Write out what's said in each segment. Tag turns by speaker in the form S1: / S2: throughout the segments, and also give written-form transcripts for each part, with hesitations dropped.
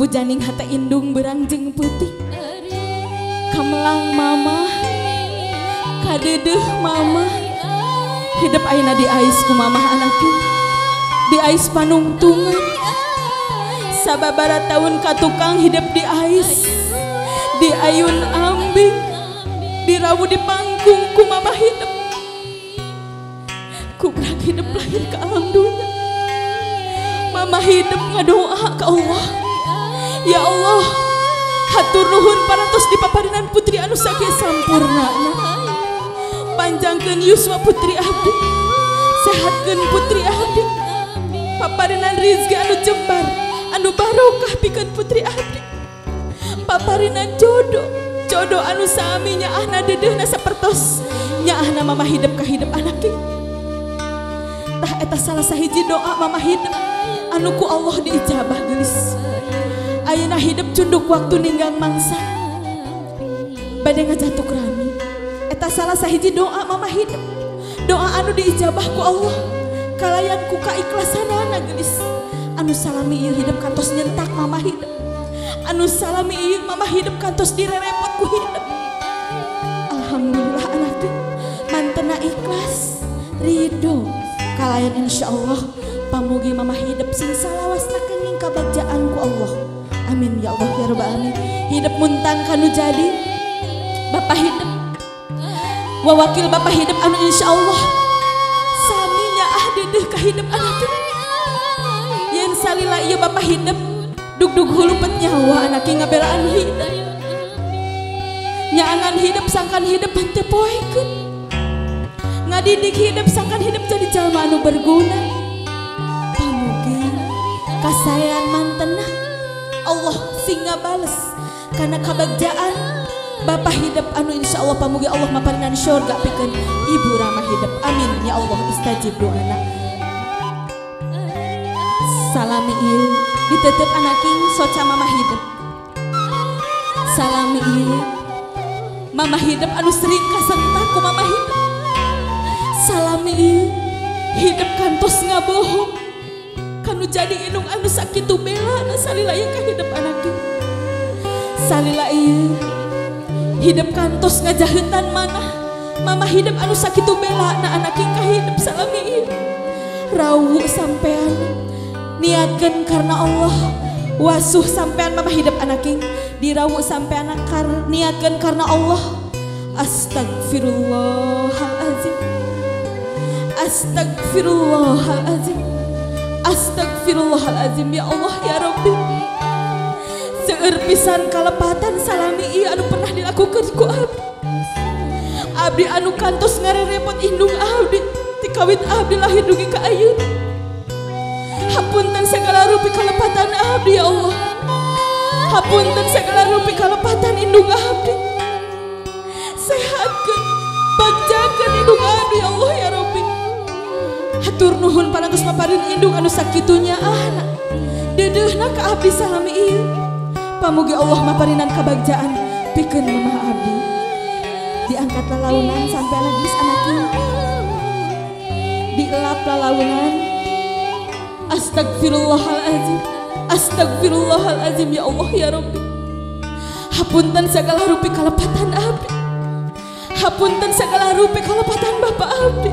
S1: Hujaning hate indung berang jeung peuting. Kamelang mama, kadedeuh mama. Hidup ayeuna diais ku mamah anakku. Diais panungtungan. Sababara tahun ka tukang hidup diais. Diayun ambing, dirawu di pangkung ku mama hidup. Kubrak hidup lahir ke alam dunia. Mama hidup ngadoa ke Allah. Ya Allah, hatur nuhun parantos dipaparinan putri anu sakieu sampurnana. Panjangkeun yuswa putri abdi, sehatkeun putri abdi, paparinan rizki anu jembar, anu barokah pikeun putri abdi. Paparinan jodoh, jodoh anu sami nyaahna dedeuhna sapertos nyaahna mama hidup ka hidup anak ieu. Tah eta salah sahiji doa mama hidup anu ku Allah diijabah geulis. Ayeuna hidup cunduk waktu ninggang mangsa bade ngajatuk rami. Eta salah sahiji doa mama hidup, doa anu diijabah ku Allah kalayan ku kaikhlasanana geulis. Anu salami ieu hidup kantos nyentak mama hidup, anu salami ieu mama hidup kantos direrepot ku hidup. Alhamdulillah anak teh mantena ikhlas ridho kalayan insyaallah pamugi mama hidup sing salawasna kenging kabagjaan ku Allah. Amin ya Allah ya rabbal alamin. Hidup muntang kanu jadi bapak hidup, wawakil bapak hidup anu insyaallah saminya ah dedeuh ka hidup anak teh. Yen salila ieu bapak hidup dugdug hulupet nyawa anak ngabelaan hidup, nyaangan hidup sangkan hidup henteu poekeun, ngadidik hidup sangkan hidup jadi jalma anu berguna. Pamugi kasaean mantena Allah sing ngabales karena kabagjaan bapak hidup anu insyaallah pamugi Allah maparinan syurga pikeun ibu ramah hidup. Amin ya Allah, istajib doana. Salami ieu ditetep anaking soca mama hidup. Salami ieu mama hidup anu sering kasentak ku mama hidup. Salami ieu hidup kantos ngabohong kanu jadi indung anu sakitu bela salila ieu ka hidup anaking. Salila ieu hidup kantos ngajahetan manah mama hidup anu sakitu bela na anaking ka hidup. Salami ieu rawu sampean niatkeun karena Allah, wasuh sampean mama hidup anaking dirawu sampean niatkeun karena Allah. Astagfirullahalazim, astagfirullahalazim, astagfirullahalazim. Ya Allah ya Rabbi, seueur pisan kalepatan salami ieu anu pernah dilakukeun ku abdi. Abdi anu kantos ngarerepot indung abdi ti kawit abdi lahir dugi ka ayeuna. Hapunten segala rupi kalepatan abdi ya Allah. Hapunten segala rupi kalepatan indung abdi. Sehatkeun, bagjakeun indung abdi ya Allah ya Rabbi. Hatur nuhun parantos paparin indung anu sakitu nyaahna dedeuhna ka abdi salami ieu. Pamugi Allah maparinan kabagjaan pikeun mamah abdi. Diangkat lalaunan sampai anak geus anak ieu. Dielap lalaunan. Astagfirullahalazim, astagfirullahalazim. Ya Allah ya Rabbi, hapunten segala rupi kalepatan abdi, hapunten segala rupi kalepatan bapak abdi.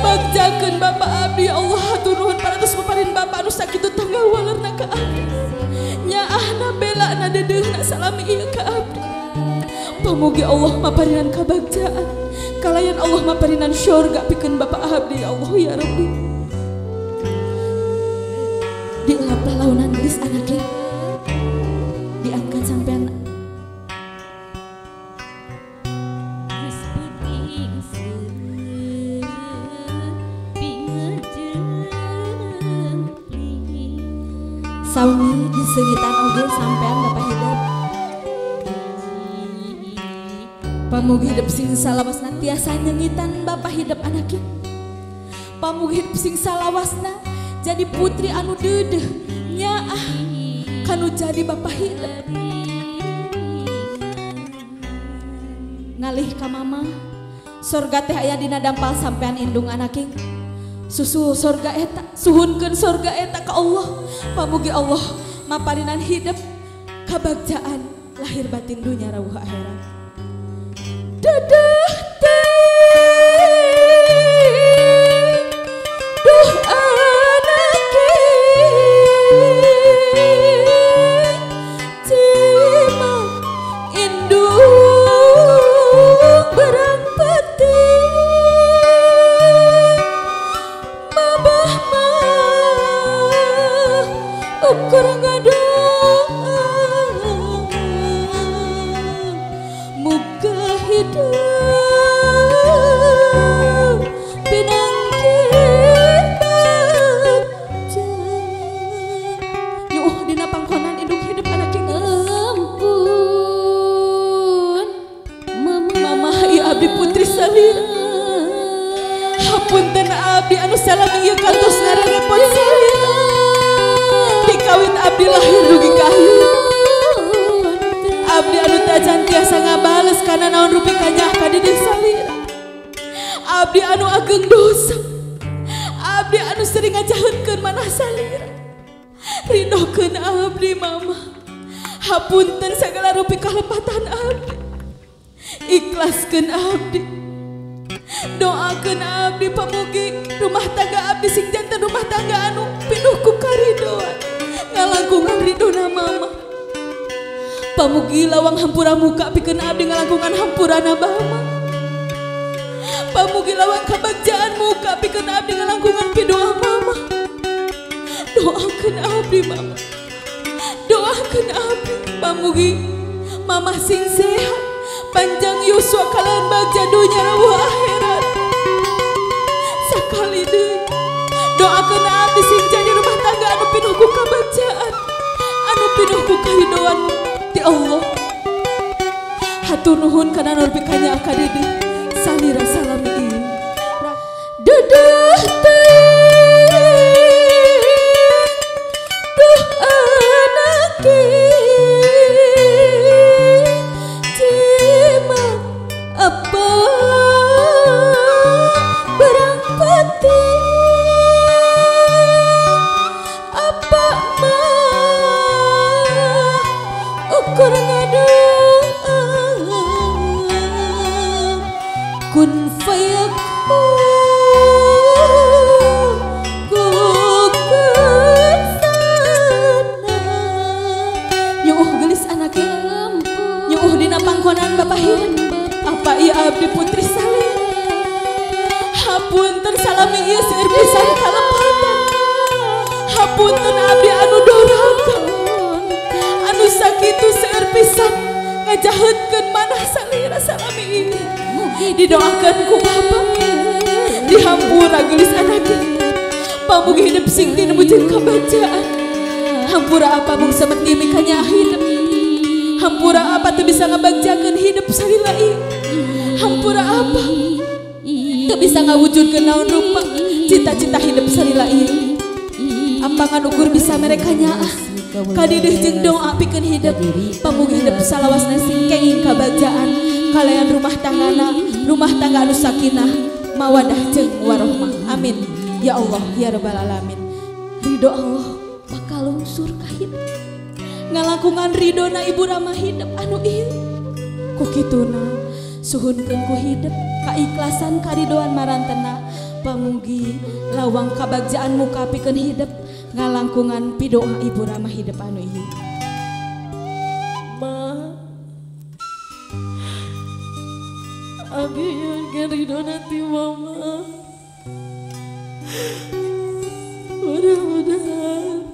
S1: Bagjakeun bapak abdi ya Allah, hatur nuhun parantos paparin bapak anu sakitu tanggal walerna ka abdi, nyaahna belana dedeuhna salami ieu ka abdi. Pamugi Allah maparinan kabagjaan kalayan Allah maparinan syurga pikeun bapak abdi ya Allah ya Rabbi. Dielap lalaunan geus anaknya, diangkat sampean. Sauni diseungitan oge sampean bapak hidup. Pamugi hidup sing salawasna tiasa nyengitan bapak hidup anaknya. Pamugi hidup sing salawasna jadi putri anu dedeh nyaah kanu jadi bapak hidup. Ngalih ka mama, sorga teh aya dina dampal sampean indung anaking. Susu sorga eta, suhunkeun sorga eta ka Allah. Pamugi Allah maparinan hidup kabagjaan lahir batin dunya rawuh akhirat. Dadah teh duh anake cima indung berang peti mabah mah ukur ngadoa muga hidup pinangkit bagja. Nyuuh dina pangkonan indung hidup anak yang
S2: Ampun mama,
S1: mama ieu abdi putri salira. Hapunten abdi anu salami ieu kantos ngarerepot salira. Dikawit abdi lahir dugi ka ayeuna. Abdi anu tacan tiasa ngabales kana naon rupi kanyah ka didieu salira. Abdi anu ageng dosa. Abdi anu sering ngajaheutkeun manah salira. Rindokeun abdi mama. Hapunten sagala rupi kalepatan abdi. Ikhlaskeun abdi. Doakeun abdi pamugi rumah tangga abdi sing janten rumah tangga anu pinuh ku karidoan. Ngalangkungan ridona mama. Pamugi lawang hampura muka pikeun abdi ngalangkungan hampurana mama. Pamugi lawang kabagjaan muka pikeun abdi ngalangkungan pidoa mama. Doakeun abdi mama. Doakeun abdi pamugi mama sing sehat panjang yuswa kalian bagja dunya rawuh akhirat. Sakali deui doakeun abdi sing jadi rumah tangga anu pinuh ku kabagjaan, anu pinuh ku karidoan ti Allah. Hatur nuhun kana nur pikanya ka didieu salira salami ieu. Dedeh teh duh anake cima apa berang peti apa mah ukur ngadoa kun fayakun ku kesana. Nyuuh gelis anake, nyuuh dina pangkonan bapak hidup. Apa ieu abdi putri salira. Hapunten salami ieu seueur pisan kalepatan. Hapunten abdi anu doraka, anu sakitu seueur pisan ngajaheutkeun manah salira salami ieu. Didoakeun ku bapa, dihampura gelis anake. Pamugi hidup sing tinemu jeung kabagjaan. Hampura apa mung semet mikanya hidup. Hampura apa teu bisa ngabagjakeun hidup salila ieu. Hampura apa teu bisa ngawujudkeun naon rupa cita-cita hidup salila ieu. Apa ngan ukur bisa mereka nyaah kadideh jeung doa pikeun hidup. Pamugi hidup salawasna sing kenging kabagjaan kalayan rumah tanggana, rumah tangga anu sakinah mawadah jeung warohmah. Amin ya Allah ya rabbal alamin. Ridho Allah bakal lungsur ka hidup. Ngalangkungan ridona ibu rama hidup anu ieu. Ku kituna suhunkeun ku hidup kaikhlasan karidoan marantena. Pamugi lawang kabagjaan muka pikeun hidup ngalangkungan pidoa ibu rama hidup anu ieu.
S3: Ma, abi nyuhunkeun ridona ti mama. Mudah-mudahan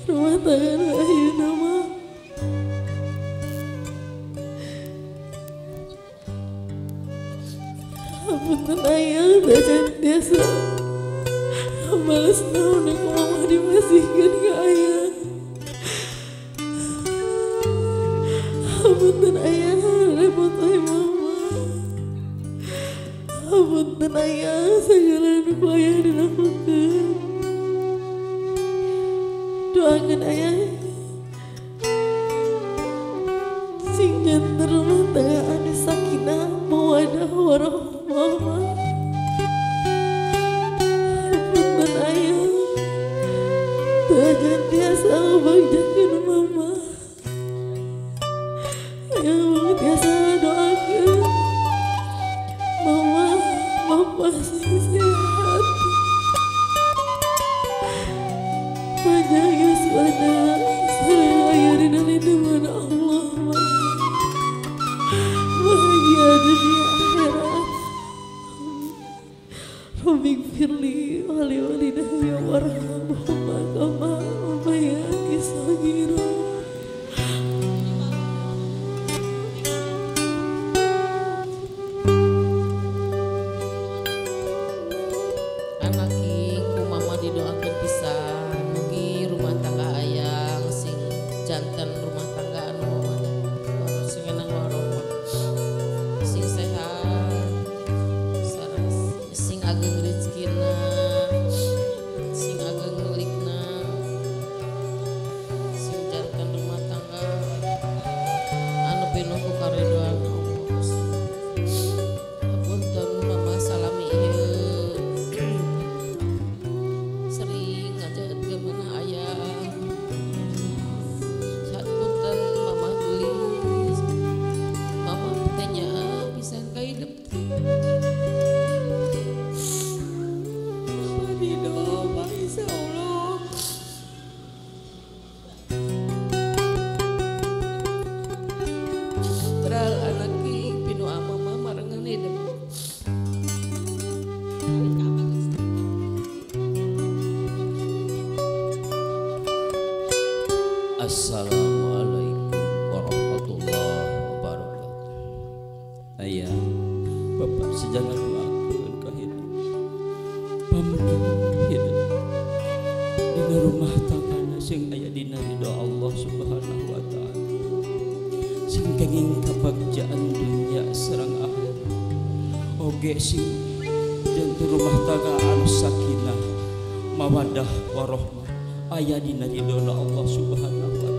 S3: rumah tangga nu ayeuna mah hapunten ayah tacan biasa bales naon ku mama dimasihkeun ka ayah. Hapunten ayah repot we mama. Hapunten ayah segala nu ku ayah dilakukeun. Doakeun ayah sing janten rumah tangga anu sakinah mawadah warahmah. Hapunten ayah teu ajan tiasa mama sing sehat. Panjang yuswana sareng aya dina lindungan Allah mah. Bahagia dunia akhirat. Rabbighfirli wa li walidayya warhamhuma kama rabbayani shaghira.
S4: Anaki ku mama didoakeun pisan mugi rumah tangga ayang sing janten rumah tangga anu mawadah sing enang warahmah sing sehat sareng sing ageng rezekina sing ageng milikna sing janten rumah tangga anu pinuh ku karidhoan Allah. Hapunten mama salami ieu sering ngajakeun mana ayah saat punten mama geulis mama teh nyaa pisan ka hidup teh.
S3: Mama ridho, Masya Allah.
S4: Padahal anak pinu mama marengan hidup.
S5: Assalamualaikum warahmatullahi wabarakatuh. Ayah, bapak sejangan doakeun ka hidup. Pamugi hidup dina rumah tanggana sing aya dina ridho Allah Subhanahu wa taala. Sing kenging kabagjaan dunya sareng akhirat. Oge sing janten rumah tangga anu sakinah, mawadah warahmah aya dina ridho Allah Subhanahu wa taala.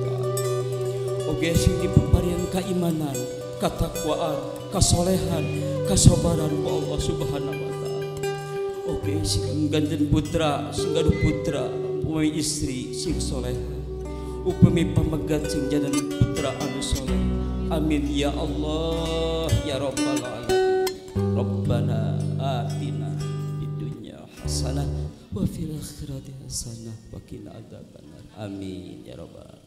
S5: Oge sing dipaparian keimanan, ketakwaan, kasolehan, kasabaran ku Allah Subhanahu wa taala. Oge sing ganten putra, sing gaduh putra, upami istri sing soleh, upami pamegat sing janten putra anu soleh. Amin ya Allah ya rabbal alamin. Rabbana atina fid dunya hasanah wa fil akhirati hasanah wa qina adzabannar. Amin ya rabbal alamin.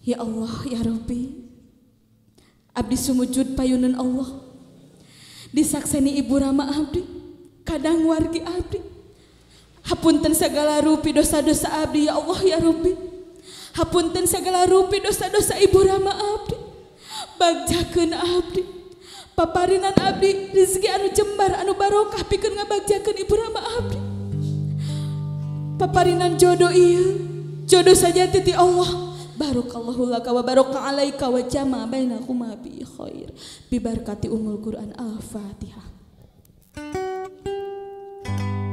S1: Ya Allah ya Rabbi, abdi sumujud payunan Allah disakseni ibu rama abdi kadang wargi abdi. Hapunten segala rupi dosa-dosa abdi ya Allah ya Rabbi. Hapunten segala rupi dosa-dosa ibu rama abdi. Bagjakeun abdi, paparinan abdi rezeki anu jembar anu barokah pikeun ngabagjakeun ibu rama abdi. Paparinan jodoh ieu jodoh sajati ti Allah. Barakallahu laka wa baraka alaika wa jama bainakuma bi khair bi barakati umul Quran. Al-Fatihah.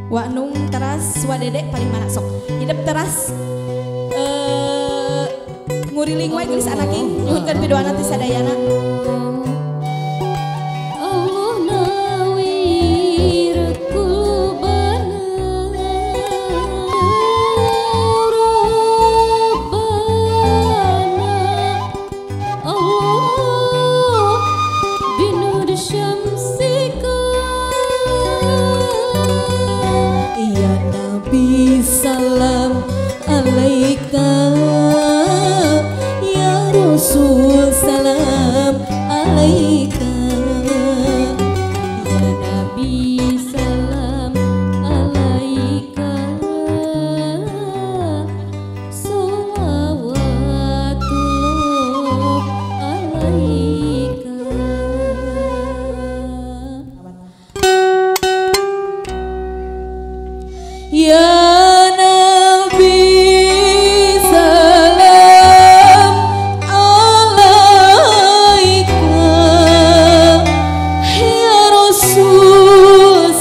S6: Wa nung teras wa dedek paling mana sok hidup teras nguriling wae geulis anak ing nyuhunkeun pidoana ti sadayana.
S2: Allah nawir qulubana Rabbana Allah binur syamsika.
S3: Ya Nabi salam alaika, ya Rasul salam alaika.
S2: Ya Nabi salam alaika, sholawatullah alaika.
S3: Ya Nabi salam alaika, ya Rasul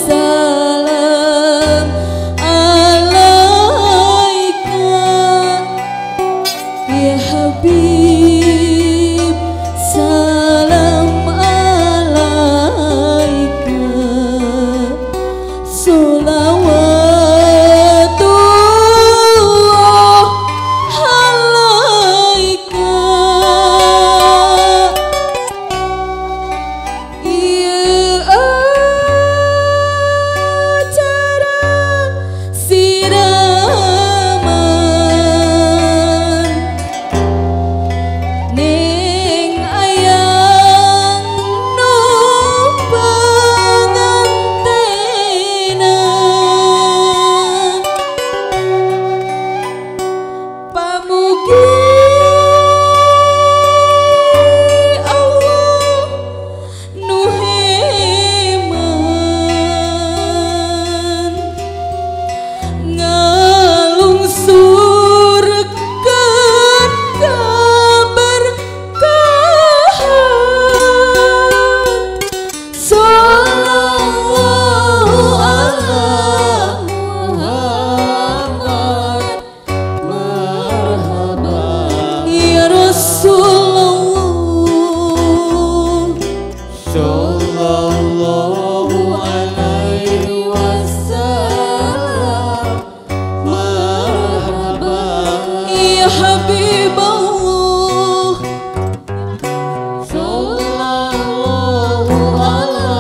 S5: Sallallahu alaihi wasallam. Marhaban
S1: ya Habib Allah.
S5: Sallallahu ala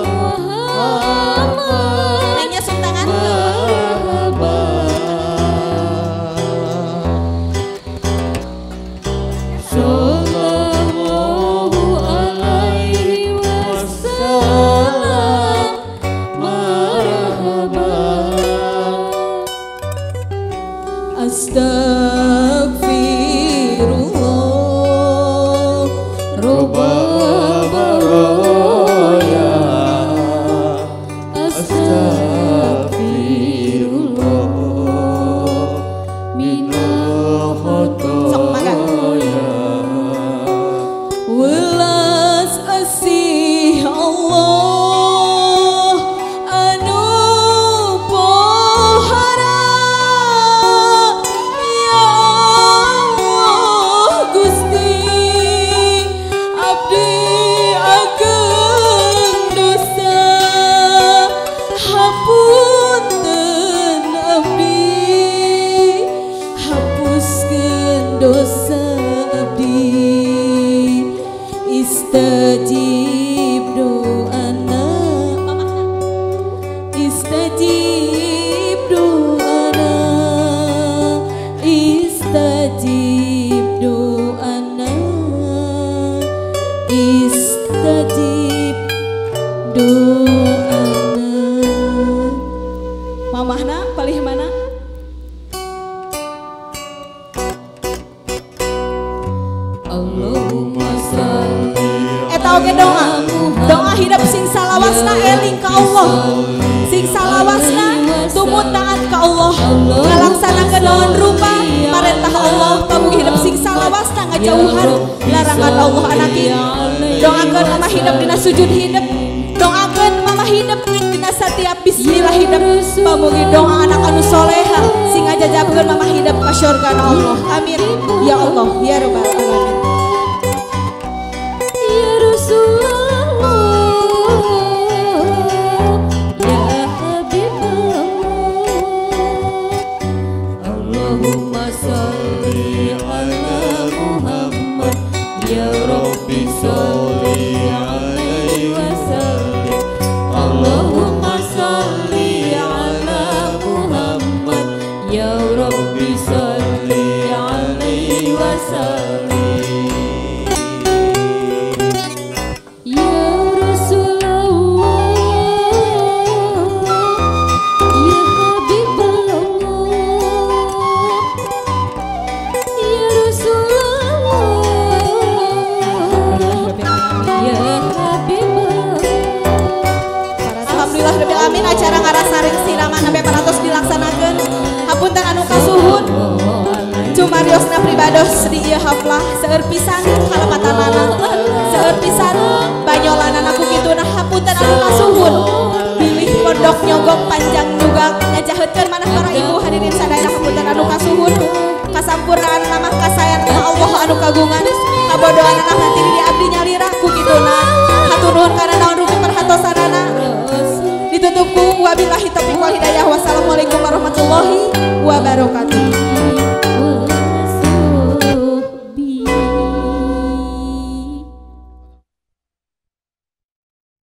S5: Muhammad.
S6: Nanya suntangan.
S5: Marhaban. Sallallahu alaihi wasallam. Marhaban.
S1: Astagfirullah
S5: Rabbal baraya. Astagfirullah minal
S6: Sok mangga.
S5: khotoya.
S1: Welas asih Allah anu pohara. Ya Allah Gusti abdi ageng dosa, hapunten abdi, hapuskeun dosa abdi. Istajib doana, istajib doana, istajib doana, istajib doana. Mamahna palih mana?
S2: Allahumma salli
S6: Eta oge doa. Doa hidup sing salawasna eling ka Allah. Sing salawasna tumut taat ka Allah. Ngalaksanakeun naon rupa parentah Allah. Pamugi hidup sing salawasna ngajauhan larangan Allah anaki. Doakeun mama hidup dina sujud hidup. Doakeun mama hidup dina setiap bismillah hidup. Pamugi doa anak anu soleha sing ngajajabkeun mama hidup ka syurga Allah. Amin ya Allah ya rabbal alamin.
S2: Ya Rasulullah, ya Habibullah. Allahumma salli ala Muhammad. Ya Rabbi salli alaihi wasallim. Allahumma salli ala Muhammad. Ya Rabbi salli alaihi wasallim. Ya Rasulullah, ya Habibullah. Ya Rasulullah, ya Habibullah.
S6: Alhamdulillah rabbil alamin acara ngarasaring siraman sampai parantos dilaksanakeun. Hapunten anu kasuhun. Cumariosna pribados di ieu haflah seueur pisan kalepatanana, seueur pisan banyolanana ku kituna. Hapunten anu kasuhun. Bilih pondok nyogok panjang juga ngajaheutkeun manah para ibu hadirin sadaya. Hapunten anu kasuhun. Kasampurnaan mah kasayan Allah anu kagungan. Kabodohanana hati di abdi nyalira ku kituna. Hatur nuhun kana naon rupi perhatosanana. Ditutup ku wabillahi taufiq wal hidayah. Wassalamualaikum warahmatullahi wabarakatuh.